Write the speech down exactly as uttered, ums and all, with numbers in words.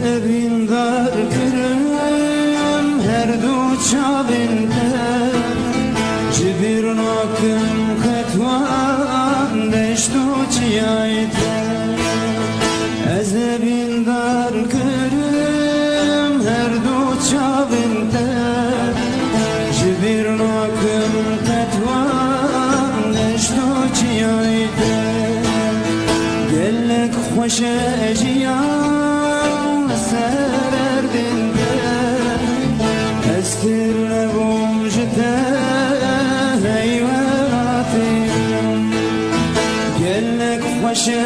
Bîndar kirim her du çavên te, ji bîr nakim qet wan deşt û çiyayê te. Ez ê bîndar kirim her du çavên te, ji bîr nakim qet wan deşt û çiyayê te. Gelek xweş e jiyan li ser erdên te, ez têr nebûm ji te hey welatê min. Gelek xweş e